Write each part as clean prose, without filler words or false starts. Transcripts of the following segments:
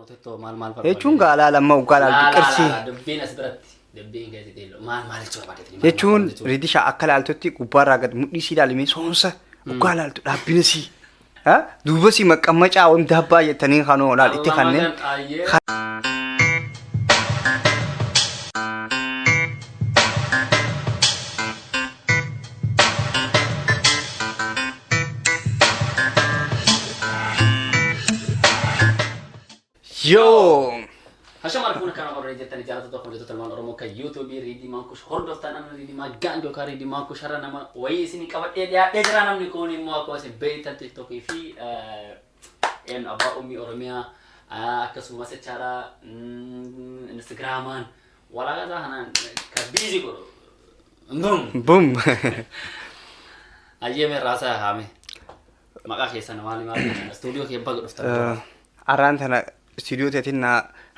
Barnoota maal maal barbaade? Jechuun gaalaa lamma ugaa laaltu qirsi. Dubbiin as biratti dubbiin keessatti maal maal jechuu barbaadde? Jechuun riidisha akka laaltutti gubbaarraa gad mudhii sii ilaalimee soonsa ugaa laaltu dhaabbina sii. Duuba sii maqqammacaa waan daabbaa jettanii kanoo laal itti kanneen. Yoo! Hashama arguun akkana warra jettanii jaallattoota tokko hojjettoota ilmaan Oromoo kan yuutuubii Riidii Maankush hordoftan amma Riidii Maaggaan yookaan Riidii Maankush har'a nama wayii isinii qabadhee dhiyaadhee jira. Namni kun immoo akkuma isin beektan TikTokii fi abbaa ummii Oromiyaa akkasumas jechaadha Instagraamaan walaagaa kanaan kan biizii godhu. Bum! Bum! Ayyee meerraasaa haame. Maqaa keessan maali maali istuudiyoo kee baga dhuftan. Arraan tana istuudiyoo teetiin na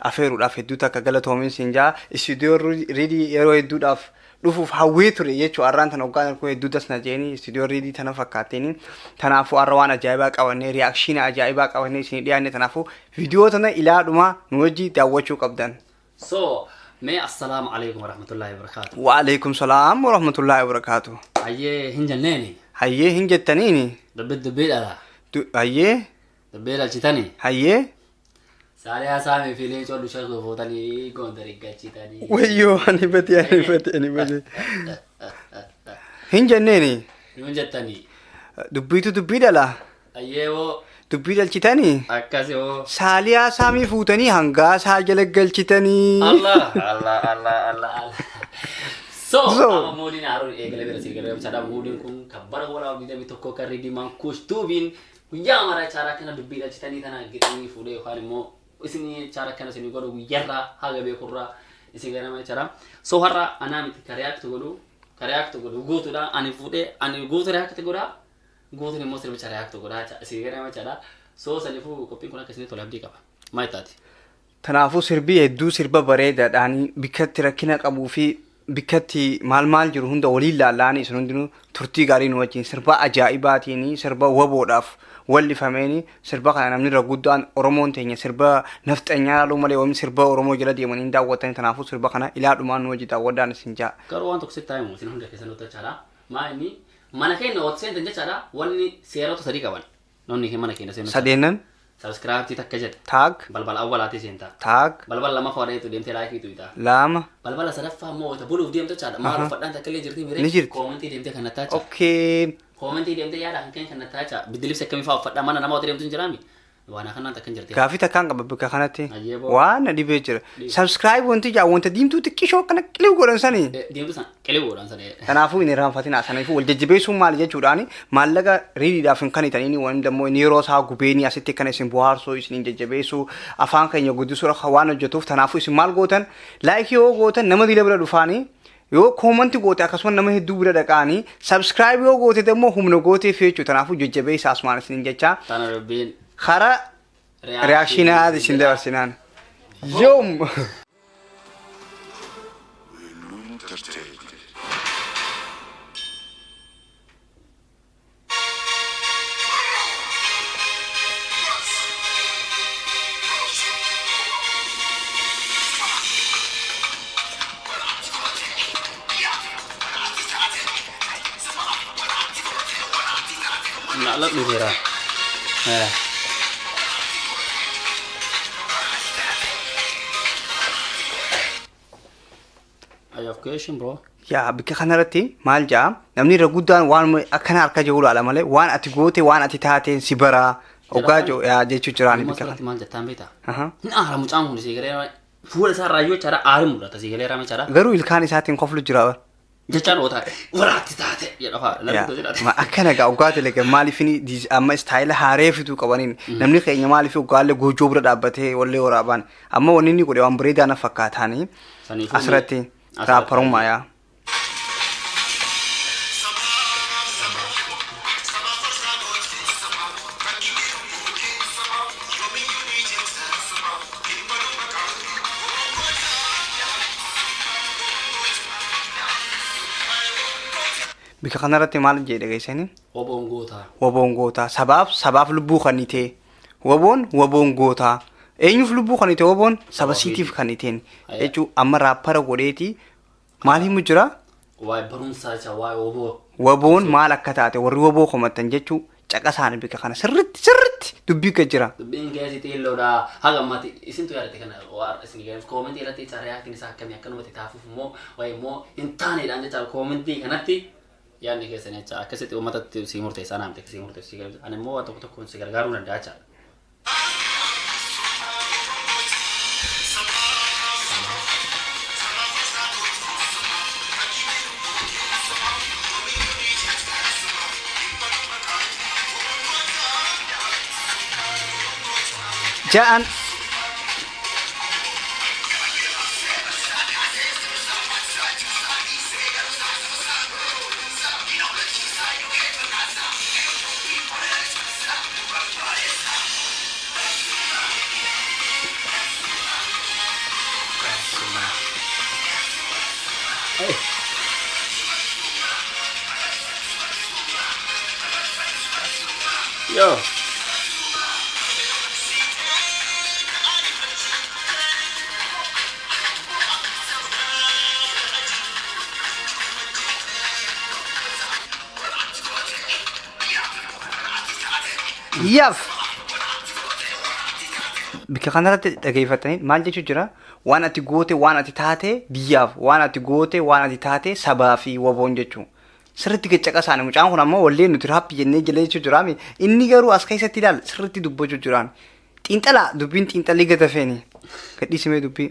afeeruudhaaf hedduu takka galatoomin siin jaa. Istuudiyoo Riidii yeroo hedduudhaaf dhufuuf hawwee ture jechuudha. Arraan tana hoggaan arguu hedduu das na jeeni istuudiyoo Riidii tana fakkaatteeni. Kanaafuu har'a waan ajaa'ibaa qabannee reaction ajaa'ibaa qabannee isinii dhiyaanne, kanaafuu viidiyoo tana ilaadhuma nu wajji daawwachuu qabdan. So, mee assalaamu alaikum warahmatullahi wabarakatuh. Waalaikum salaam warahmatullahi wabarakaatu. Ayyee hin jenneeni. Hayyee hin jettaniini. Dubbi dubbii dhala. Hayyee. Dubbii dhalchitanii. Hayyee. Saaliyaa Saamii fi Leencoo Dushee fuutanii Gondarii galchitanii. Wayyoo, ani bate, ani bate, ani bate. Hin jenneeni. Hin jettanii. Dubbiitu dubbii dhala. Ayyee hoo. Dubbii dhalchitanii. Akkasi hoo. Saaliyaa Saamii fuutanii hangaa isaa jala galchitanii. Allah Allah Allah Allah Allah. So, So. amma moodiin haaroon eegalee bira sii galee jechaadha. Moodiin kun kan bara 2021 kan Riidii Maankush tuubiin guyyaa mara jechaadha kana dubbii dhalchitanii tana gixanii fuudhee yookaan immoo isin jechaadha kana isin godhu guyyarraa haga beekurraa isin ganama jechaadha. So har'a anaa miti ka react godhu, ka react godhu guutuudha. Ani fuudhee ani guutu react godha. Guutuun immoo sirbicha react godha jechaadha. Isin ganama jechaadha. So saniifuu qophiin kun akka isinii tole abdii qaba. Maal taati? Kanaafuu sirbii hedduu sirba bareedaadhaan bikkatti rakkina qabuu fi bikkatti maal maal jiru hunda waliin laalla'anii isin hundinuu turtii gaarii nu wajjin sirba ajaa'ibaatiin sirba waboodhaaf wallifameeni sirba kana namni irra guddaan Oromoon teenya sirba nafxanyaa laaluu malee waan sirba Oromoo jala deemanii hin daawwatanii, kanaafuu sirba kana ilaadhumaan nu wajji daawwadhaan isin jaa. Garuu waan tokko sitti himu isin hunda keessan nutti jechaadha. Maa inni mana keenya waqti seentan jechaadha, wanni seerota sadii qaban. Namni mana keenya seenu. Sadeennan. Subscribe takka jedha. Taag. Balbala awwalaatii seentaa. Taag. Balbala lamaffaa dheetu deemtee like tuqxa. Lama. Balbala sadaffaa immoo wayita buluuf deemtu jechaadha. Maal uffadhaan takka illee jirti miree. Ni jirti. Comment deemtee kan nattaacha. Okay. Comment deemtee yaada kan keen kan nattaacha. Biddilibsi akkamii fa'aa uffadhaa mana nama wata deemtu hin jiraami. Waan akkanaan takka hin jirti. Gaafii takkaan qaba bakka kanatti. Ayyee boo. Waan na dhibee jira. Subscribe wanti jaa wanta diimtuu xiqqishoo akkana qiliw godhan sanii. Deemtu san qilee godhan sana. Kanaafuu hin irraanfatinaa, saniifuu wal jajjabeessuun maali jechuudhaani maallaqa riiriidhaaf hin kanitanii waan dammoo inni yeroo isaa gubeenii asitti kana isin bohaarsuu, isin jajjabeessuu, afaan keenya guddisuu waan hojjetuuf, kanaafuu isin maal gootan? Like yoo gootan nama dila bira dhufaanii, yoo comment goote akkasuma nama hedduu bira dhaqaanii, subscribe yoo goote immoo humna gooteef jechuudha. Kanaafuu jajjabeessaa asumaan isin jechaa Tana dubbiin. Karaa reaction isin dabarsinaan. Yoom! Entertainment. Na la dhufeera. Eh. I have question, bro. Yaa, bikka kanarratti maal jaa? Namni irra guddaan waan akkana harka jiru ilaala malee waan ati goote, waan ati taateen si baraa hoggaa jiru yaa jechuu jiraani Amma bikka kana. asirratti maal jettaan beektaa? Aha. Hin aara mucaan kun, si galee fuula isaa irraa yoo jechaadha aari mul'ata, si galee raame jechaadha. Garuu ilkaan isaatiin koflu jira. Jechaan ootaa waraatti taate jedha fa'aa. Yaa, akkana gaa hoggaa dalage maaliif inni amma style haaree fiduu qabaniin namni keenya maaliif hoggaallee goojoo bira dhaabbatee wallee waraabaan amma wanni inni godhe waan bareedaa na fakkaataanii asirratti raapparummaa yaa. Bika kanarratti maal jedhe dhageessanii? Waboon gootaa. Waboon gootaa sabaaf lubbuu kannitee waboon gootaa. Eenyuuf lubbuu kan itti woboon saba Saba siitiif kan iteen Ayya. jechuun amma raappara godheeti maal himu jira? Waa'ee barumsaa jecha waa'ee woboo. Waboon maal akka taate warri woboo komatan jechuu caqasaan bika kana sirritti sirritti dubbii gad jira. Dubbiin keessi xiilloodha. Haga ammaatti isintu yaadatte kana waa isin gaafis koomentii irratti jecha reaaktiin isaa akkamii akkanumatti taafuuf immoo waa'ee immoo hin taaneedhaan jecha koomentii kanatti yaadni keessan jecha akkasitti uummatatti si murteessaa naamte si murteessu si gargaaru. Ani immoo waan tokko tokkoon si gargaaruu danda'a jechaadha. Ja'an Yoo. Yaaf. Bika kanarratti dhageeffatanii maal jechuu jira? Waan ati goote waan ati taate biyyaaf waan ati goote waan ati taate sabaa fi waboon jechuu. Sirriitti gaccaqa isaanii mucaan kun ammoo wallee nuti raappi jennee jala jechuu jiraami. Inni garuu as keessatti ilaal sirriitti dubbachuu jiraan. Xiinxalaa dubbiin xiinxalii gata feeni. Gadhiisimee dubbii.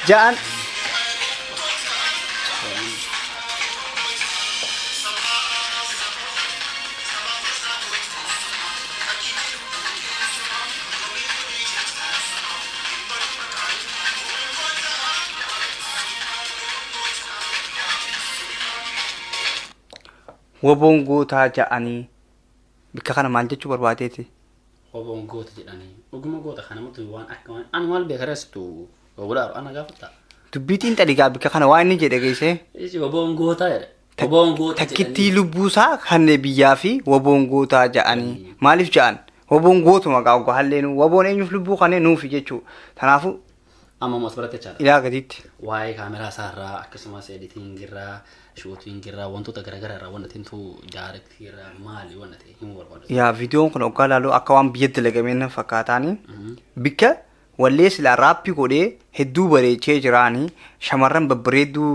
Ja'an waboon gootaa ja'anii bikka kana maal jechuu barbaadeeti? Waboon goota jedhanii dhuguma goota kanamatti waan akka waan ani maal beekareessitu godhaaru ana gaafata. Dubbii xiinxalii gaa bikka kana waan inni jedhe geessee. Isi waboon gootaa jedhe. Waboon goota Takkittii lubbuusaa kan biyyaa fi waboon gootaa ja'anii maaliif ja'an waboon gootuma gaa oggaa halleenu waboon eenyuuf lubbuu kanneen nuufi jechuu tanaafu Amma immoo as biratti jechaadha. ilaa gadiitti. Waa'ee kaameraa isaa irraa akkasumas editingii irraa shootingii irraa wantoota garaagaraa irraa wanti tintu daarektii irraa maali wanti ta'e himuu barbaadu. Yaa viidiyoon kun oggaa ilaalu akka waan biyyatti dalagamee na fakkaataani bikka wallee silaa raappii godhee hedduu bareechee jiraanii shamarran babbareedduu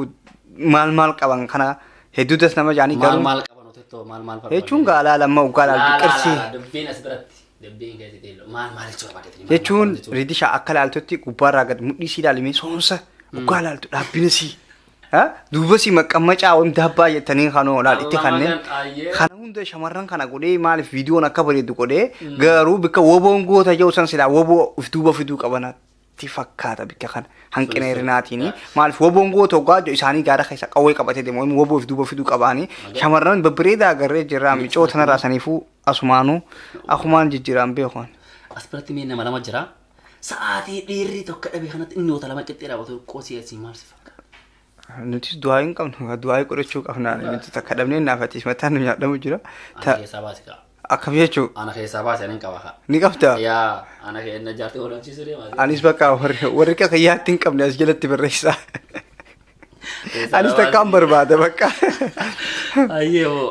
maal maal qaban kana hedduu das nama jaanii Maal garuu maal qaban otettoo maal maal barbaadu. jechuun gaa ilaala amma oggaa ilaaltu qirsii. Dubbiin as biratti dubbiin keessi xiilloo maal maal jechuu barbaadde. Jechuun riidisha akka ilaaltutti gubbaarraa gad mudhii sii ilaalimee soonsa oggaa ilaaltu dhaabbina sii. Duuba sii maqqammacaa waan daabbaa jettanii kanoo ilaal itti kanneen kana hunda shamarran kana godhee maaliif viidiyoon akka bareedu godhee garuu bikka woboon goota jedhu san silaa woboo of duuba fiduu qabanatti fakkaata bikka kana hanqina hir'inaatiin maaliif woboon goota oggaa jedhu isaanii gaara keessa qawwee qabatee deemu woboo of duuba fiduu qabaanii shamarran babbareedaa agarree jirraa micoo tanarraa saniifuu asumaanuu akumaan jijjiiraan beekuun. As biratti mee nama lama jira. Sa'aatii dhiirri tokko dhabe kanatti inni wata lama qixxee dhaabatu qoosii asii maal si fakkaata? Nutis du'aa hin qabnu du'aa godhachuu qabna nuti takka dhabnee naafatis mataan nu nyaadhamu jira. Ana keessaa baasi qaba. Akkam jechuu Ana keessaa baasi ani hin qaba kaa. ni qabdaa? Yaa ana keenya jaartii oolchiisuu deema. Anis bakka warri kakayyaatti hin qabne as jalatti barreessa. Anis takkaan barbaada bakka. Ayyee hoo.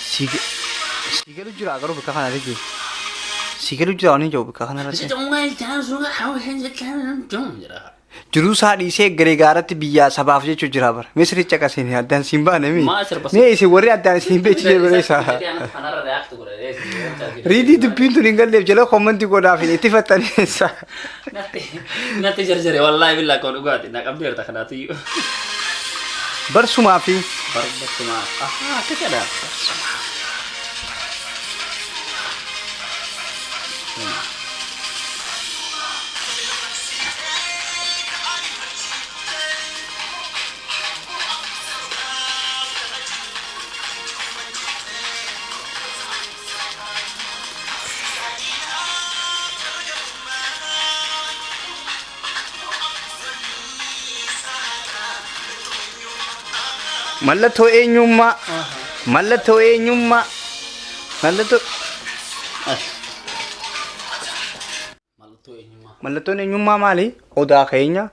Siigalu jira garuu bakka kana argi. Siigalu jira waan hin jiru bakka kana irratti. Jiruu isaa dhiisee garee gaaratti biyyaa sabaaf jechuu jira bara. Misiricha akkasiin addaan siin baane mi? Maa sirba Mee isin warri addaan isin beeksisee barreessa. Riidii dubbiin tun hin galleef jala koomantii godhaaf hin itti fattaneessa. Natti jarjare wallaahi billaa koo dhugaati na qabdeerta kanaatu iyyuu. Barsumaa fi Barsumaa. Ahaa akkasidha. Mallattoo eenyummaa. Mallattoo eenyummaa. Mallattoo Mallattoo eenyummaa. Mallattoon eenyummaa maali? Odaa keenya,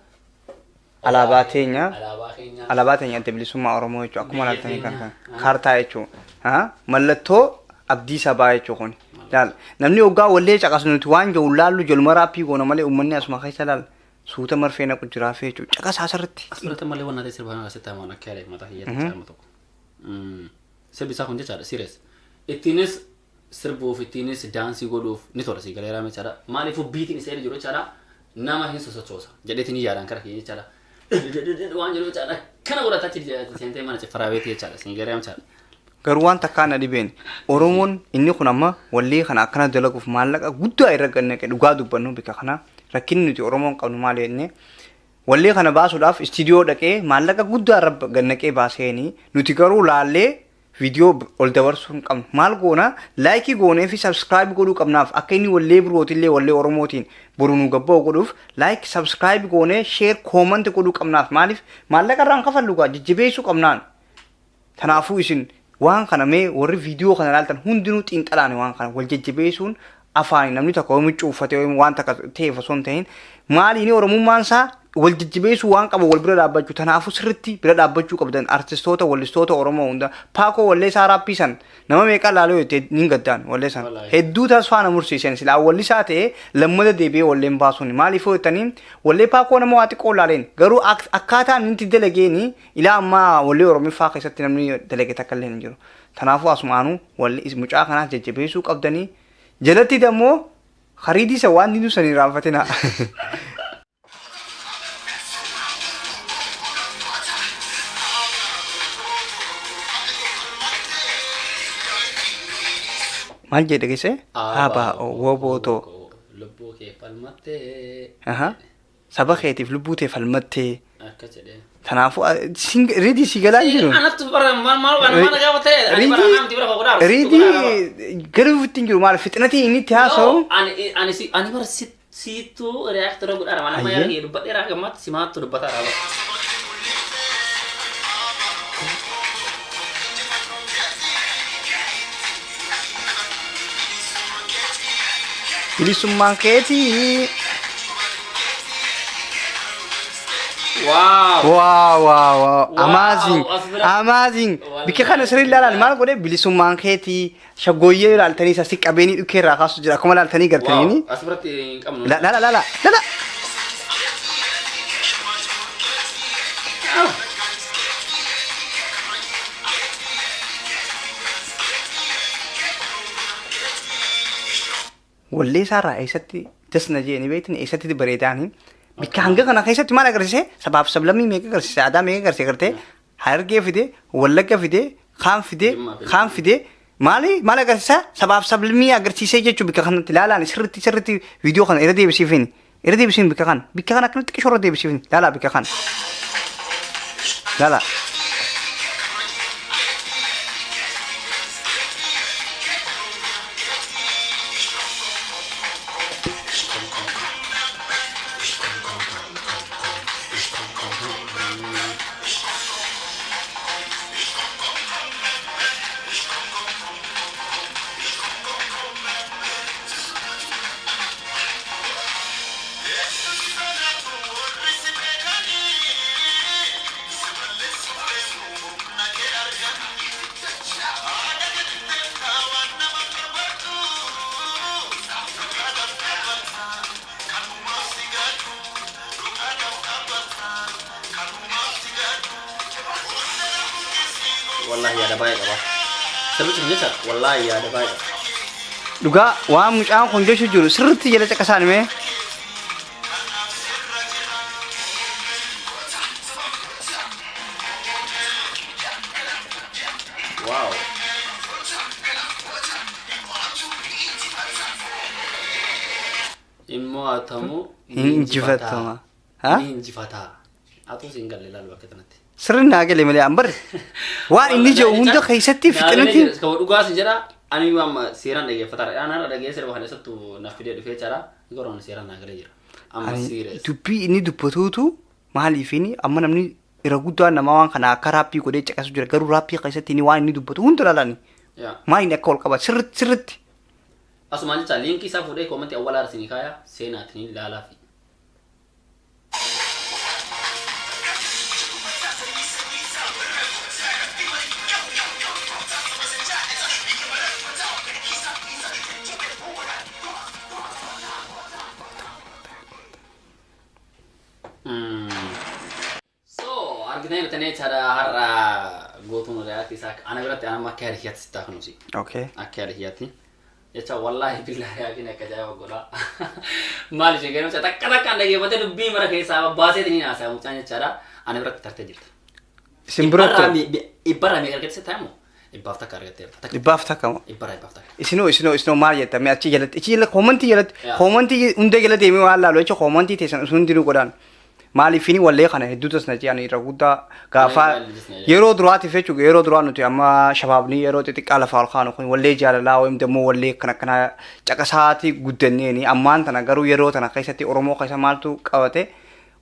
alaabaa teenya, Alaabaa keenya. Alaabaa teenya adda bilisummaa Oromoo jechuudha. Akkuma Biyya laaltanii kan teenya. kaartaa jechuudha. Mallattoo abdii sabaa jechuudha kun. Laal namni hoggaa wallee caqasu nuti waan jiru laallu jaluma raappii goona malee uummanni asuma keessa laal suuta marfee naqu jiraafee jechuudha. Caqasaa asirratti. As biratti malee waan ta'e sirba kana keessatti hamaan akka yaada mataa kiyyaatti caalma tokko. Sirbi isaa kun jechaadha serious. Ittiinis sirbuuf ittiinis daansii godhuuf ni tola si galeeraa jechaadha. Maaliifuu biitiin isa jiru jechaadha nama hin sosochoosa jedheetiin yaadaan kara kiyya jechaadha. Waan jedhu jechaadha kana godhataatti seentee mana ciffaraa beetii jechaadha si galeeraa jechaadha. Garuu waan takkaa na dhibeen Oromoon inni kun amma wallee kana akkana dalaguuf maallaqa guddaa irra gannaqe. Dhugaa dubbannu bika kana rakkinni nuti Oromoon qabnu maal jennee wallee kana baasuudhaaf istiidiyoo dhaqee maallaqa guddaa irra gannaqee baaseeni nuti garuu laallee viidiyoo ol dabarsuu hin qabnu. Maal goona? Like goonee fi subscribe godhuu qabnaaf akka inni wallee birootillee wallee Oromootiin boru nu gabba'u godhuuf like, subscribe goonee, share, comment godhuu qabnaaf. Maaliif maallaqa irraan kafallu gaa jajjabeessuu qabnaan. Kanaafuu isin waan kana mee warri viidiyoo kana ilaaltan hundinuu xiinxalaan waan kana wal jajjabeessuun afaani namni tokko yoo miccuu uffatee waan takka ta'eef osoo hin ta'in maaliini Oromummaan isaa wal jajjabeessuu waan qabu wal bira dhaabbachuu. Kanaafuu sirriitti bira dhaabbachuu qabdan artistoota wallistoota Oromoo hunda. Paakoo wallee isaa raappii san nama meeqa laaluu jettee ni gaddaan wallee san Wallaahi. Hedduu tasfaa na mursiisan. Silaa wallisaa ta'ee lammata deebi'ee walleen baasuun maaliif jettanii wallee Paakoo nama waa xiqqoo laaleen garuu akkaataan inni itti dalageeni ilaa ammaa wallee Oromiffaa keessatti namni dalage takka illee hin jiru. Kanaafuu asumaanuu walli mucaa kanaas jajjabeessuu qabdanii jalatti dammoo hariidii isa waan diduu sanii raanfatina. Maal jedhe geesse? Abaa wobootoo. Lubbuu kee falmattee. Aha. Saba keetiif lubbuu tee falmattee. Akka jedhee. Kanaafuu riidii si galaa hin jiru. Anattu bara maal maal waan maal gaafa ta'e ani bara namti bira godhaa. Riidii garuu ofitti hin jiru maal fixinatii inni itti haasa'u. Ani ani si ani bara siittuu reactor godhaa maal amma yaada dubbadheeraa gammaatti simaattu dubbataa raaba. Bilisummaan keetii. Wow. Wow. Wow, Amazing. As bira- Amazing. Bikka kana sirrii ilaalan maal godhe bilisummaan keetii shaggooyyee ilaaltanii isa si qabeenii dhukkee irraa kaasu jira akkuma ilaaltanii gartaniini. Wow. As biratti hin qabnu. La la la la la la. Wallee isaarraa eessatti dasna jeeni beektan eessatti bareedaani. Bikka hanga kana keessatti maal agarsiise? Sabaaf sablammii meeqa agarsiise? Aadaa meeqa agarsiise gartee? Harargee fide, Wallagga fide, kaan fide, Jimmaa fide. Kaan fide. Maali maal agarsiisa? Sabaaf sablammii agarsiisee jechuun bikka kanatti ilaalaan sirriitti sirriitti viidiyoo kana irra deebisiifini. Irra deebisiin bikka kana. Bikka kana akkanatti xiqqishoo irra deebisiifini. Ilaalaa bikka kana. Ilaalaa. Wallahi yaada baay'ee qaba. Sirriitti kun jecha wallahi yaada baay'ee qaba. Dhugaa waan mucaan kun jechuu jiru sirriitti jala caqasaan mee. Wow. Immoo atamu Hin injifatama. Ha? Ni injifataa. Atuu siin galle ilaalu bakka kanatti. Sirri naa gale malee an barre. Waan inni jedhu hunda keessatti fixinatti. Dhugaa sin jedha ani amma seeraan dhaggeeffataadha. Aan har'a dhaggeessa sirba kana eessattu naaf fidee dhufee jira. Garuu ani seeraan naa galee jira. Amma serious. Dubbii inni dubbatuutu maaliifini amma namni Irra guddaan namaa waan kana akka raappii godhee caqasu jira. Garuu raappii keessatti inni waan inni dubbatu hunda ilaalani. Maal inni akka wal qaba sirritti sirritti. Asumaan jecha liinkii isaa fuudhee koomantii awwalaa isinii kaaya seenaatiin ilaalaa fi. So argitanii bitanii jechaadha har'a gootuun react isaa ana biratti ana akka yaada kiyyaatti sitti hafunusi. Okay. Akka yaada kiyyaatti. Jecha wallaahi billaahi yaakiin akka ajaa'iba godha. Maal ishee geenuu takka takkaan dhaggeeffatee dubbii mara keessaa baaseetiin haasa'aa mucaan jechaadha. Ana biratti tartee jirta. Isin biratti Dhibbarraa meeqa argatte sitti himu? Dhibbaaf takka argatteerta. Dhibbaaf takka moo? Dhibbarraa dhibbaaf takka. Isinoo maal jettan mee achi jalatti achi jala koomantii jalatti Yaa. koomantii hunda jala deemee waan laalu jecha koomantii teessan isin hundinuu godhaan. Maaliifini wallee kana hedduutu as na ce'an irra guddaa gaafaa yeroo duraatiif jechuudha yeroo duraa nuti amma shabaabni yeroo xixiqqaa lafaa ol kaanu kun wallee jaalalaa wayim dammoo wallee akkana akkanaa caqasaati guddanneeni ammaan tana garuu yeroo tana keessatti Oromoo keessa maaltu qabate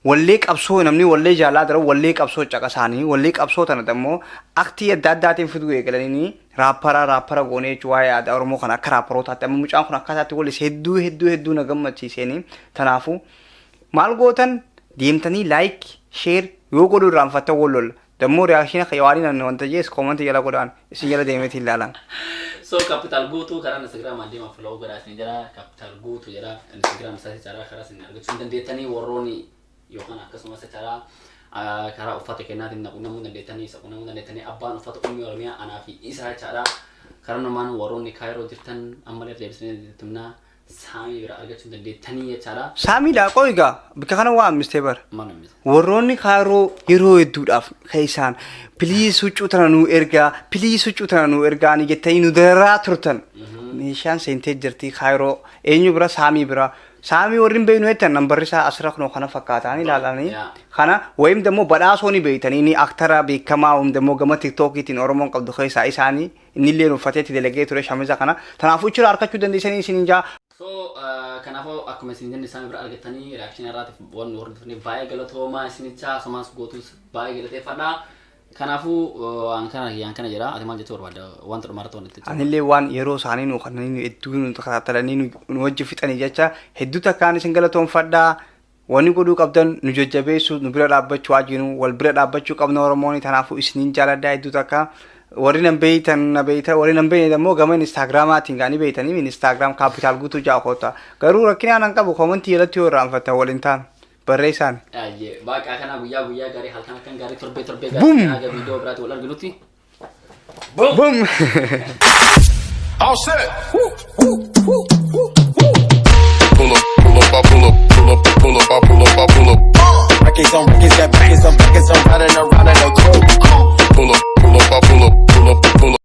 wallee qabsoo namni wallee jaalalaa dara wallee qabsoo caqasaanii wallee qabsoo tana dammoo aktii adda addaatiin fiduu eegalanii raappara raappara goonee jechuudha waa'ee aadaa Oromoo kana akka raapparootaatti amma mucaan kun akkaataatti wallis hedduu hedduu hedduu na gammachiiseeni tanaafuu maal gootan deemtanii like share yoo godhuu irraanfattan wal lolla. Dammoo reaction kiyya waan inni wanta jees comment jala godhaan isin jala deemeetiin ilaalaan. So Capital Guutuu karaa Instagram deema follow godhaa isin jira Capital Guutuu jedha Instagram isaa jechaadha karaa isin argachuu hin dandeettanii warroonni yookaan akkasumas jechaadha karaa uffata kennaatiin na qunnamuu dandeettanii isa qunnamuu dandeettanii abbaan uffata ummii Oromiyaa anaa fi isa jechaadha karaa namaan warroonni Kaayiroo jirtan ammallee deebisanii tumnaa Saamii bira argachuu dandeettanii jechaadha. Saamiidha qoy egaa bakka kana waa ammistee bara. Maal ammisa? Warroonni kaayiroo yeroo hedduudhaaf kan isaan please huccuu tana nuu ergaa please huccuu tana nuu ergaa ni jettanii nu dararaa turtan. Meeshaan seentee jirti kaayiroo eenyu bira saamii bira. Saamii warri hin beeknu jettan nambarri isaa asirra kunoo kana fakkaataan ilaalanii. Kana wayim dammoo badhaasoo ni beektanii ni aktara beekamaa wayim dammoo gama tiktookiitiin Oromoon qabdu keessaa isaanii innillee uffatee itti dalagee ture shamiza kana. Kanaafuu achirraa argachuu dandeessanii isiniin jaa. So kanaafuu akkuma isin jenne isaan bira argattanii reaction irraatiif waan nu hordoftaniif baay'ee galatoomaa isinichaa asumas gootuus baay'ee galateeffadha. Kanaafuu an kana an kana jedha ati maal jechuu barbaadda wanta dhumarratti waan itti jiru. Anillee waan yeroo isaanii nu kanneen nu hedduu nu takaatalanii nu wajji fixanii jecha hedduu takkaan isin galatoomfadha. Wanni godhuu qabdan nu jajjabeessuu nu bira dhaabbachuu wajjinu wal bira dhaabbachuu qabna Oromoon tanaafuu isiniin jaaladha hedduu takka. Warri nan beeytan na beeyta warri nan beeyne immoo gama Instagramaatiin gaanii beeytanii Instagram Capital Guutuu jaa koota. Garuu rakkina anan qabu koomantii jalatti yoo irraanfattan waliin taanu barreessaan. Ayyee baaqaa kana guyyaa guyyaa gaarii halkan halkan gaarii torbee torbee Boom! gaarii haga viidiyoo biraatti wal arginutti. Boom! All set. Woo, woo, woo, woo, woo. Pull up, pull up, I pull up, pull up, pull up, I pull up, I pull up. Records on records, got records on records, I'm riding around in a coupe. Pull up, pull up, I pull up, pull up, pull up.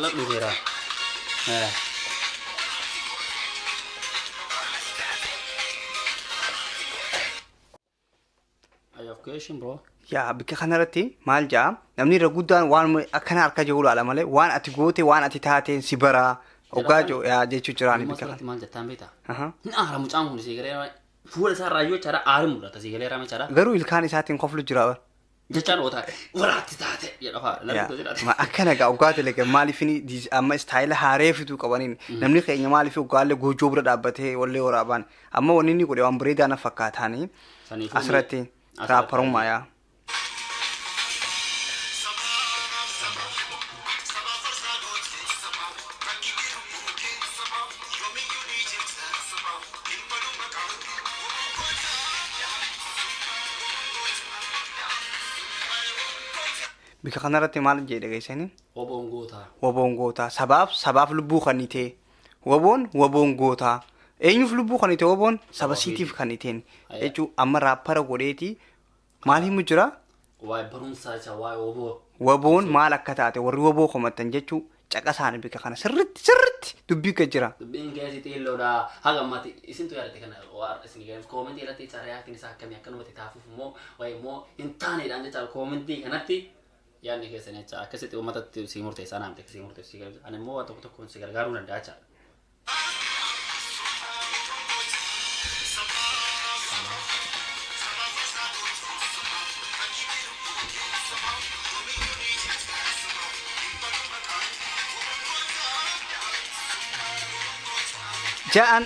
La dhufeera. I have question, bro. Yaa, bikka kanarratti maal jaa, namni irra guddaan waan akkana harka jiru ilaala malee waan ati goote, waan ati taateen si baraa hoggaa jiru yaa jechuu jiraani Amma bikka kana. asirratti maal jettaan beektaa? Aha. Ni aara mucaan kun, si galee, fuula isaa irraa yoo jechaadha aari mul'ata, si galee jechaadha. Garuu ilkaan isaatiin koflu jira bara. Jechaan ootaa waraatti taate jedha faa. Yaa, ma akkana gaa hoggaa dalagan maaliif amma style haaree fiduu qabaniin namni keenya maaliif hoggaallee goojoo bira dhaabbatee wallee waraabaan amma wanni inni godhe waan bareedaa na fakkaataanii asirratti raapparummaa yaa. Bika kanarratti maal jedhe dhageessanii? Woboon gootaa. Woboon gootaa, sabaaf lubbuu kannitee woboon gootaa, eenyuuf lubbuu kannite? Woboon saba siitiif kanniteen jechuu. Amma raappara godheeti maal himu jira? Waa'ee barumsaa jecha, waa'ee woboo. Woboon maal akka taate warri woboo komatan jechuu caqasaan bika kana sirritti sirritti dubbii gad jira. Dubbiin keessi xiilloodha. Haga ammaatti isintu yaadatte kana waa isin galee koomentii irratti jecha reaction isaa akkamii, akkanumatti taafuuf immoo waa'ee immoo hin taaneedhaan jecha koomentii kanatti yaadni keessan jecha akkasitti uummatatti si murteessaa naamte si murteessu si galee ani immoo waa tokko tokkoon si gargaaruu danda'a jecha. Ja'an.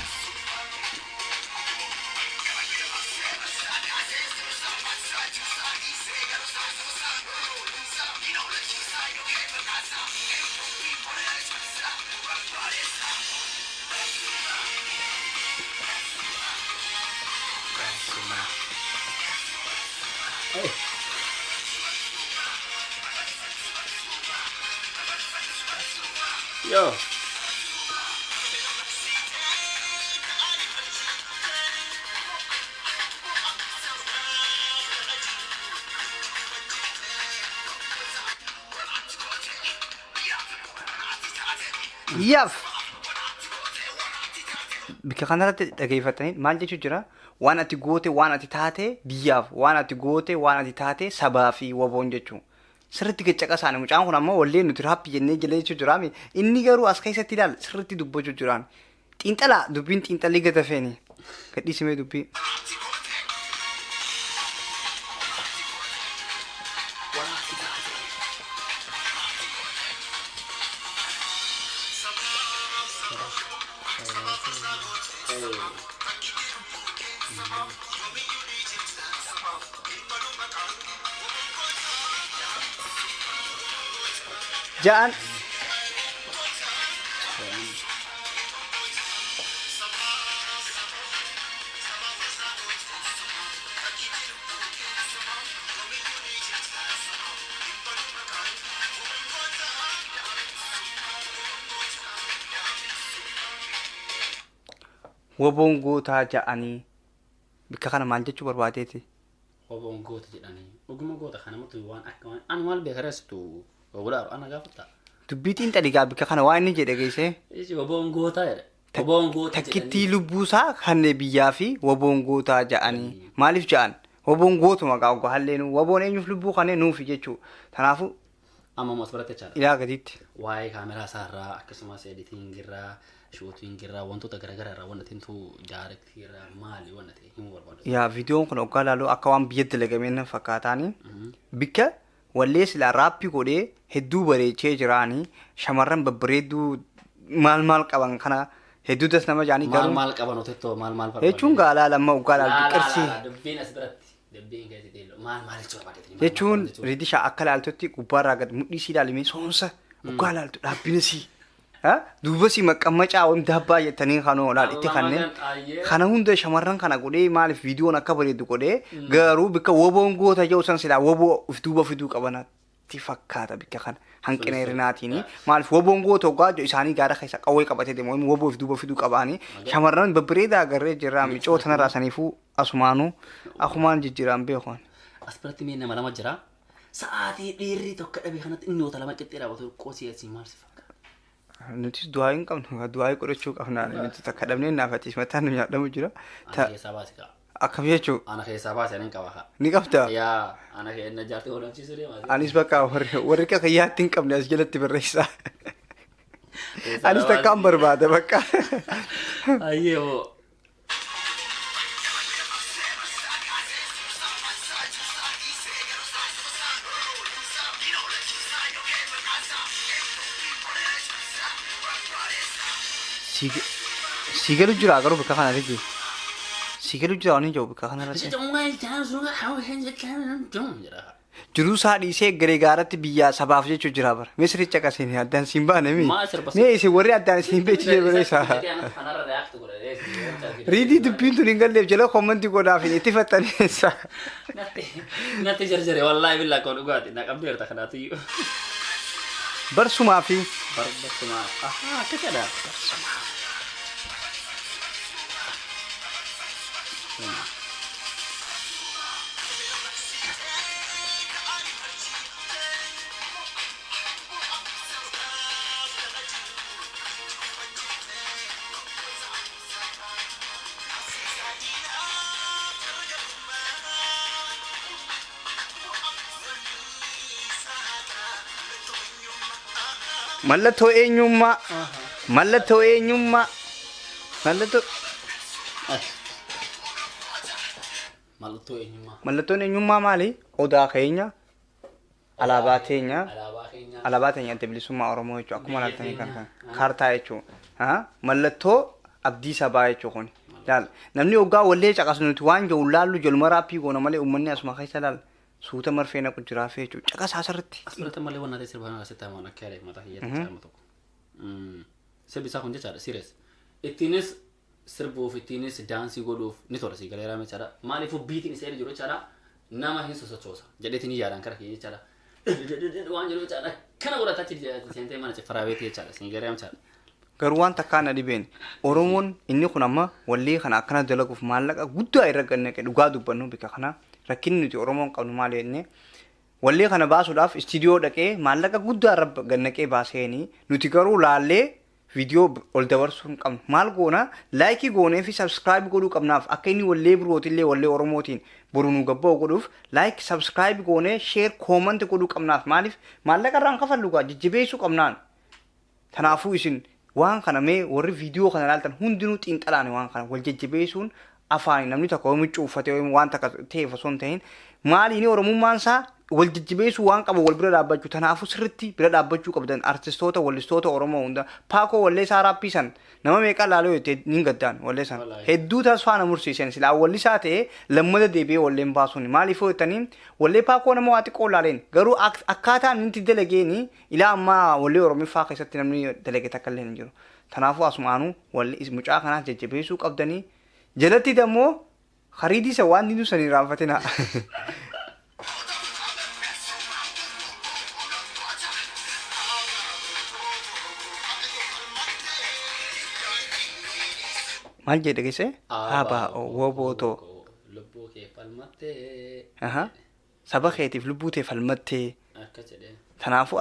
Yo. Yaaf. Bika kanarratti dhageeffatanii maal jechuu jira? Waan ati goote, waan ati taate biyyaaf, waan ati goote, waan ati taate sabaa fi woboon jechuu. Sirriitti gaccaqasaani mucaan kun ammoo wallee nuti rap jennee jala jechuu jiraami. Inni garuu as keessatti ilaal sirriitti dubbachuu jiraan. Xiinxalaa dubbiin xiinxalii gata feeni. Gadhiisimee dubbii. Ja'an. Woboon gootaa ja'anii bikka kana maal jechuu barbaadeeti? Woboon goota jedhanii dhuguma goota kanamatti waan akka waan ani maal beekareessitu godhaaru ana gaafata. Dubbii xiinxalii bikka kana waan inni jedhe geessee. Isi woboon gootaa jedhe. Woboon goota. Takkittii lubbuusaa kan biyyaa fi woboon gootaa ja'anii maaliif ja'an? Woboon gootuma gaa oggaa halleenu woboon eenyuuf lubbuu kanneen nuufi jechuu tanaafu. Amma ammas biratti jechaadha. Ilaa gadiitti. Waa'ee kaameraa isaarraa, akkasumas editingirraa, shootingirraa, wantoota garaagaraa irraa wanta tintuu daarektiirraa maali wanta ta'e himuu barbaadu? Yaa, viidiyoon kun oggaa ilaalu akka waan biyya dalagamee na fakkaataani. Bikka wallee silaa rap godhee hedduu bareechee jiraanii shamarran babbareedduu maal maal qaban kana hedduu das nama jaanii. Maal garuu maal qaban otettoo maal maal barbaadu? Jechuun gaalaa lamma oggaa ilaaltu qarshii. Dubbiin as biratti dubbiin keessatti maal maal jechuu barbaadeeti? Jechuun riidisha akka ilaaltutti gubbaarraa gad mudhii sii ilaalimee soonsa oggaa ilaaltu dhaabbina sii. Duuba sii maqqammacaa waan daabbaa jettanii kanoo ilaal itti kanneen kana hunda shamarran kana godhee maaliif viidiyoon akka bareedu godhee garuu bikka woboon goota jedhu san silaa woboo of duuba fiduu qabanatti fakkaata bikka kana hanqina hir'inaatiin. Maaliif woboon goota oggaa jedhu isaanii gaara keessa qawwee qabatee deemu woboo of duuba fiduu qabaanii shamarran babbareedaa agarree jirra micoo tanarraa saniifuu asumaanuu akumaan jijjiiraan beekuun. As biratti mee nama lama jira. Sa'aatii dhiirri tokko dhabe kanatti inni wata lama qixxee dhaabatu qosii asii maal si fakkaata? Nutis du'aa hin qabnu, du'aa godhachuu qabna. Nuti takka dhabnee naafatis mataan nu nyaadhamu jira. Ana keessaa baasi kaa. Akkam jechuu? Ana keessaa baasi, ani hin qaba kaa. Ni qabdaa? Yaa, ana na jaartii godhamsiisuu deema. Anis bakka warri akka kiyyaatti hin qabne as jalatti barreessaa. Anis takkaan barbaada bakka. Ayyee hoo. Si galu jira garuu bakka kana rigi. Si galu jira waan hin jiru bakka kana irratti. Jiruu isaa dhiisee garee gaaratti biyyaa sabaaf jechuu jira bara. Misiricha akkasiin addaan siin baane mi? Maa sirba Mee isin warri addaan isin beeksisee barreessaa. Riidii dubbiin tun hin galleef jala comment godhaaf itti fattaneessa. Natti jarjare, wallaahi billaa koo dhugaati na qabdeerta kanaatu iyyuu. Barsumaa fi Barsumaa. Ahaa, akkasidha. Barsumaa. Mallattoo eenyummaa, mallattoo eenyummaa, mallattoo Mallattoo eenyummaa. Mallattoon eenyummaa maali? Odaa keenya, alaabaa teenya, Alaabaa keenya. Alaabaa teenya Adda Bilisummaa Oromoo jechuudha. Akkuma Biyya laaltanii kan teenya. kaartaa jechuudha. Mallattoo abdii sabaa jechuudha kun. Laal, namni hoggaa wallee caqasu nuti waan jiru laallu jaluma rap goona malee uummanni asuma keessa laal suuta marfee naqu jiraafee jechuudha. Caqasaa asirratti. As biratti malee waan ta'e sirba kana keessatti hamaan akka yaade mataa kiyyatti caalma tokko. Sirbi isaa kun jechaadha, serious. Ittiinis sirbuuf, ittiinis daansii godhuuf ni tola, si galeeraa jechaadha. Maaliifuu beatiin isa jiru jechaadha, nama hin sosochoosa jedheetiin ni yaadaan kara kiyya jechaadha. Waan jedhu jechaadha, kana godhataa achi seentee mana ciffaraa beetii jechaadha, si galeeraa jechaadha. Garuu waan takkaa na dhibeen, Oromoon inni kun amma wallee kana akkana dalaguuf maallaqa guddaa irra gannaqe. Dhugaa dubbannu, bika kana rakkinni nuti Oromoon qabnu maali jennee, wallee kana baasuudhaaf istiidiyoo dhaqee maallaqa guddaa irra gannaqee baaseenii, nuti garuu laallee viidiyoo ol dabarsuu hin qabnu. Maal goona? Like goonee fi subscribe godhuu qabnaaf. Akka inni wallee birootillee, wallee Oromootiin boru nu gabba'u godhuuf, like, subscribe goonee, share, comment godhuu qabnaaf. Maaliif maallaqa irraan kafallu gaa jajjabeessuu qabnaan. Kanaafuu isin waan kana mee warri viidiyoo kana ilaaltan hundinuu xiinxalaan waan kana wal jajjabeessuun afaani namni tokko yoo miccuu uffatee waan takka ta'eef osoo hin ta'in, maaliini Oromummaan isaa wal jajjabeessuu waan qabu, wal bira dhaabbachuu. Kanaafuu sirriitti bira dhaabbachuu qabdan artistoota, wallistoota Oromoo hunda. Paakoo wallee isaa rap san nama meeqa laaloo jettee ni gaddaan wallee san hedduu tasfaa na mursiisan. Silaa wallisaa ta'ee lammata deebi'ee walleen baasuun maaliif jettanii, wallee Paakoo nama waa xiqqoo laaleen garuu akkaataan inni itti dalageeni ilaa ammaa wallee Oromiffaa keessatti namni dalage takka illee hin jiru. Kanaafuu asumaanuu walli mucaa kanaas jajjabeessuu qabdanii, jalatti dammoo hariidii isa waan diduu sanii raanfatina. Maal jedhe geesse? Abaa wobootoo. Lubbuu kee falmattee. Saba keetiif lubbuu tee falmattee. Akka jedhee. Kanaafuu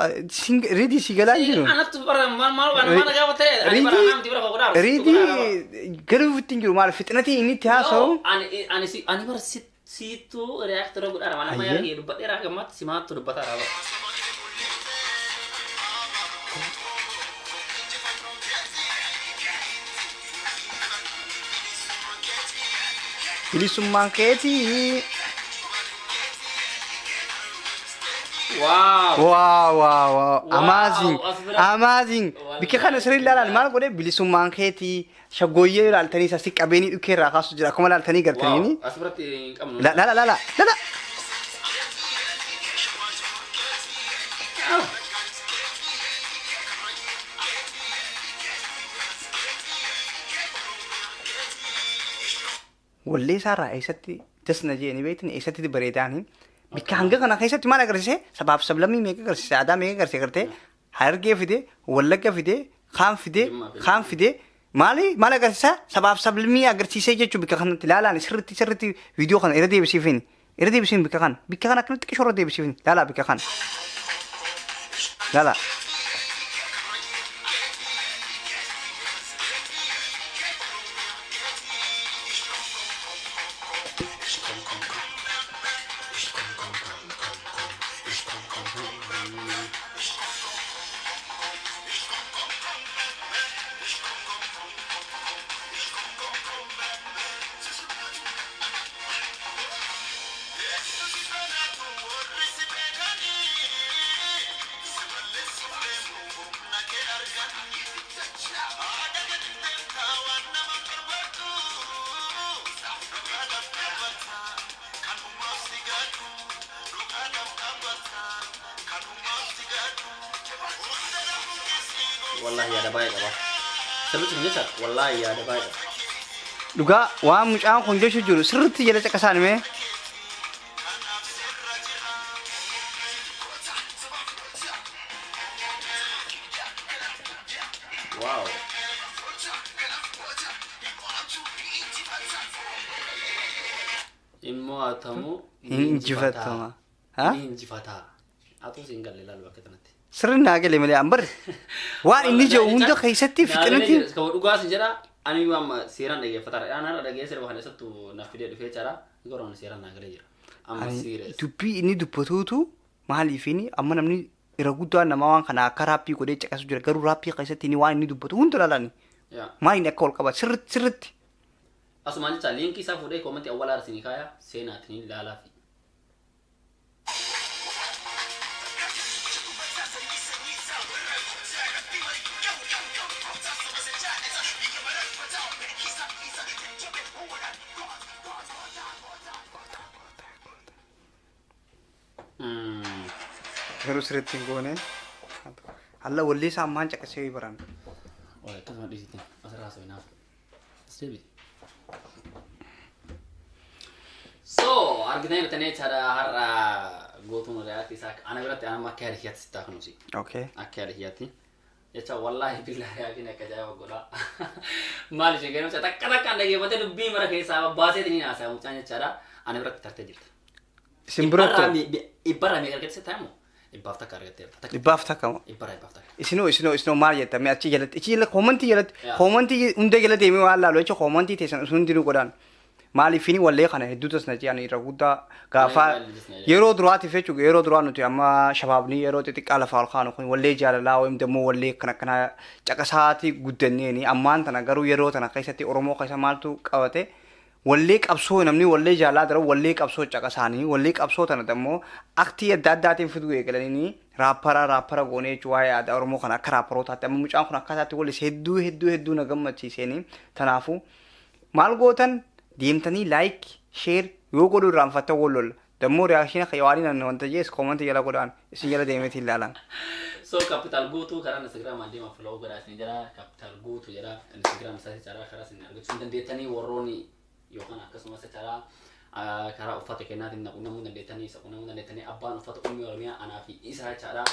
riidii si galaa hin jiru. Anattu bara maal maal waan maal gaafa ta'e ani bara naamti bira godhaa. Riidii garuu itti hin jiru, maal fixinatii inni itti haasa'u. Ani ani si ani bara si siittuu react godhaa, waan amma yaada dubbadheeraa gammaatti simaattu dubbataa bara. Bilisummaan keetii. Wow. Wow. Amazing. As bira- Amazing. Bikka kana sirrii ilaalan maal godhe, bilisummaan keetii shaggooyyee ilaaltanii sassi qabeenii dhukkee irraa kaasu jira akkuma ilaaltanii gartaniini. Wow. As biratti hin qabnu. La la la la la la. Wallee isaarraa eessatti dasna jeeni beektan, eessatti bareedaani. Bikka hanga kana keessatti maal agarsiise? Sabaaf sablammii meeqa agarsiise, aadaa meeqa agarsiise gartee, Harargee fide, Wallagga fide, kaan fide, Jimmaa fide. Kaan fide, maali maal agarsiisa? Sabaaf sablammii agarsiisee jechuun bikka kanatti ilaalaan sirriitti sirriitti viidiyoo kana irra deebisiifin, irra deebisiifin, bikka kana akkanatti xiqqishoo irra deebisiifin, ilaalaa bikka kana, ilaalaa. Wallahi yaada baay'ee qaba. Sirriitti kun jecha wallahi yaada baay'ee qaba. Dhugaa waan mucaan kun jechuu jiru sirriitti jala caqasaan mee. Wow. Immoo atamu Hin injifatama. Ha? Ni injifataa. Atuu siin galle ilaalu bakka kanatti. Sirri naa gale malee an barre. Waan inni jedhu hunda keessatti fixinatti. Kan dhugaa sin jedha ani amma seeraan dhaggeeffataadha. Ani har'a dhaggeessa sirba kana eessattuu naaf fidee dhufee jira. Garuu ani seeraan naa galee jira. Amma serious. Dubbii inni dubbatuutu maaliifini amma namni irra guddaan namaa waan kana akka raappii godhee caqasu jira, garuu raappii keessatti inni waan inni dubbatu hunda ilaalani. Yaa. Maal inni akka wal qaba sirritti sirritti. Asumaan jecha liinkii isaa fuudhee koomantii awwalaa isinii kaaya seenaatiin ilaalaa fi. Garuu sirriitti hin goone. Alla wallee isaa ammaan caqasee baran. Waa akkasuma dhiisitti asirraa haasa'u naaf. As deebi'i. So argitanii bitanii jechaadha har'a gootuun react isaa ana biratti anamma akka yaada kiyyaatti sitti hakunusi. Okay. Akka yaada kiyyaatti. Jecha wallahi billahi reaction akka ajaa'iba godha. Maal ishee geenuu takka takkaan dhaggeeffatee dubbii mara keessaa baasee ni haasa'e mucaan jechaadha. Ana biratti tartee jirta. Isin biratti Dhibbarraa meeqa argatte sitti himu? Dhibbaaf takka argatteerta. Takka dhibbaaf takka moo? Dhibbarraa dhibbaaf takka. Isinoo maal jettan mee achi jalatti koomantii jalatti Yaa. koomantii hunda jala deemee waan laalu jecha koomantii teessan sun hundinuu godhaan. Maaliifini wallee kana hedduutas na jedhan irra guddaa gaafaa Wallee baay'ee na yeroo duraatiif jechuudha. Yeroo duraa nuti amma shabaabni yeroo xixiqqaa lafaa ol kaanu kun wallee jaalalaa wayim dammoo wallee akkana akkanaa caqasaati guddanneeni. Ammaan tana garuu yeroo tana keessatti Oromoo keessa maaltu qabate? Wallee qabsoo. Namni wallee jaalaa dara wallee qabsoo caqasaanii wallee qabsoo tana dammoo aktii adda addaatiin fiduu eegalanii raappara raappara goonee jechuudha. Waa'ee aadaa Oromoo kana akka raapparootaatti amma mucaan kun akkaataatti wallis hedduu hedduu hedduu na gammachiiseeni. Tanaafuu maal gootan? Deemtanii like, share yoo godhuu irraanfattan wal lolla. Dammoo reaction akka waan nan wanta jees koomantii jala godhaan isin jala deemeetiin ilaalan. So Capital Guutuu karaa Instagram deema follow godhaa isin jira. Capital Guutuu jedha Instagram isaa jechaadha. Karaa isin argachuu hin dandeettanii warroonni yookaan akkasumas jechaadha karaa uffata kennaatiin qunnamuu dandeettanii, isa qunnamuu dandeettanii. Abbaan uffata ummii Oromiyaa anaa fi isa jechaadha.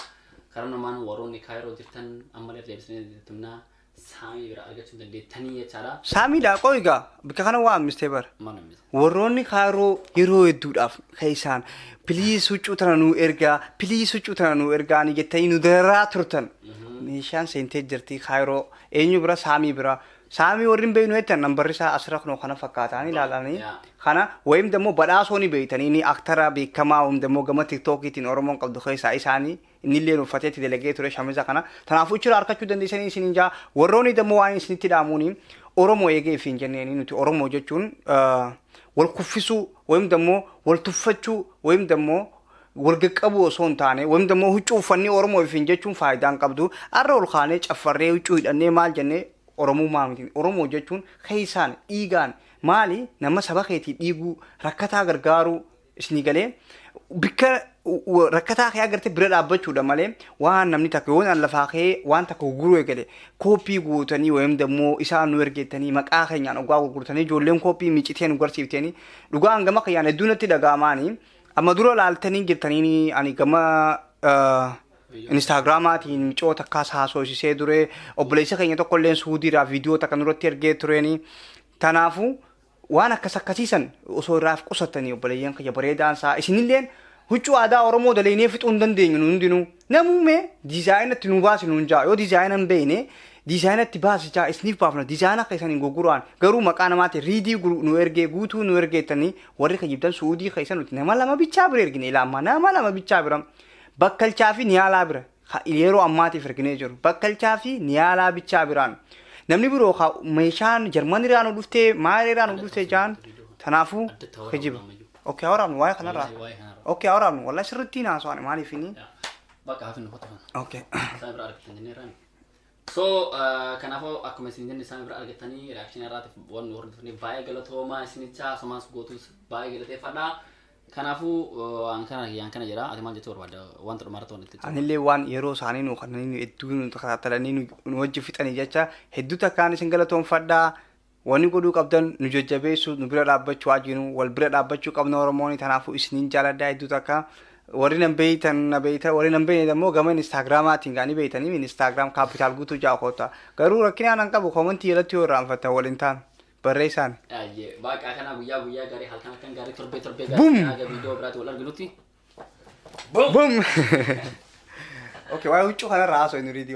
Karaa namaan warroonni Kaayiroo jirtan ammallee deebisanii dandeettumnaa Saamii bira argachuu dandeettanii jechaadha. Saamiidha qoo egaa bakka kana waa ammistee bara. Maal ammisa? Warroonni Kaayiroo yeroo hedduudhaaf keessaan "Please, huccuu tana nuu ergaa, please, huccuu tana nuu ergaa" ni jettanii nu dararaa turtan. Meeshaan seentee jirti Kaayiroo. Eenyu bira? Saamii bira. Saamii warri hin beeknu jettan nambarri isaa asirra kunoo kana fakkaataanii ilaalanii. Kana wayim dammoo badhaasoo ni beektanii ni aktara beekamaa wayim dammoo gama tiktookiitiin Oromoon qabdu keessaa isaanii innillee uffatee itti dalagee ture shamiza kana. Kanaafuu jira harkachuu dandeessanii isiniin jaa. Warroonni dammoo waan isinitti dhaamuuni Oromoo eegee fi hin jenneeni nuti Oromoo jechuun wal kuffisuu wayim dammoo wal tuffachuu wayim dammoo wal qaqqabuu osoo hin taane wayim dammoo huccuu uffannee Oromoo fi hin jechuun faayidaa hin qabdu. Har'a ol kaanee caffarree huccuu hidhannee maal jennee Oromummaa miti. Oromoo jechuun keessaan dhiigaan maali nama saba keetii dhiiguu, rakkataa gargaaruu, isinii galee bikka rakkataa kee agartee bira dhaabbachuudha malee waan namni takka yoo naan lafaa kee waan takka gurguruu eegale kooppii guutanii wayim dammoo isaan nu ergeettanii maqaa keenyaan dhugaa gurgurtanii ijoolleen kooppii micitee nu garsiiftanii dhugaan gama kiyyaan hedduu natti dhaga'amaanii. Amma dura laaltanii jirtanii ani gama Instaagiraamaatiin micoo takkaas haasofsisee ture. Obboleessa keenya tokko illee Suudiidhaa viidiyoo takka nurratti ergee tureeni. Kanaafuu waan akkas akkasiisan osoo irraaf qusatanii obboleeyyan kiyya bareedaan isaa isinilleen huccuu aadaa Oromoo daleenee fixuu hin dandeenyu nu hundinuu. Namuu mee diizaayinatti nu baasi nuun jaa. Yoo diizaayina hin beekne Diizaayinatti baasichaa isiniif baafna, diizaayina keessan hin gurguraan, garuu maqaa namaatiin riidii nu ergee guutuu nu ergeettanii warri kijibdan Suudii keessa nuti nama lama bichaa bira ergine. Ilaa nama lama bichaa bira, Bakkalchaa fi Niyaalaa bira yeroo ammaatiif erginee jiru, Bakkalchaa fi Niyaalaa bichaa biraan. Namni biroo meeshaan Jarman irraa nu dhuftee, maal irraa nu dhuftee jaan, tanaafuu kijiba. Okay, waraabnu waa'ee kanarraa. Okay, waraabnu wallahi sirriitti haasawaan maaliif inni. Bakka hafin qofa kana. Okay. Isaan bira argatan jennee irraa. So kanaafuu akkuma isin jenne isaan bira argatanii reaction irraatiif waan hordoftanii baay'ee galatoomaa isinichaa, asumas gootus baay'ee galateeffadha. Kanaafuu waan kana yaan kana jedha. Ati maal jechuu barbaadda wanta dhumarratti waan itti? Anillee waan yeroo isaanii nu kanneen hedduu nu takaatalanii nu wajji fixanii jecha hedduu takkaan isin galatoonfadhaa. Wanni godhuu qabdan nu jajjabeessuu, nu bira dhaabbachuu, wajjinu wal bira dhaabbachuu qabna Oromoon. Kanaafuu isiniin jaaladhaa hedduu takka. Warri nan beeytan na beeytan, warri nan beeyne immoo gama Instagramaatiin gaanii beeytanii Instagram Kaapitaal Guutuu jaakota. Garuu rakkina nan qabu, koomantii jalatti yoo irraanfattan waliin ta'an barreessaan. Baqa kana guyyaa guyyaa gaarii, halkan halkan gaarii, torbee torbee Boom! gaarii, haga viidiyoo biraatti wal arginutti. Boom! Okay, waa'ee huccuu kanarraa haasoo inni riidii.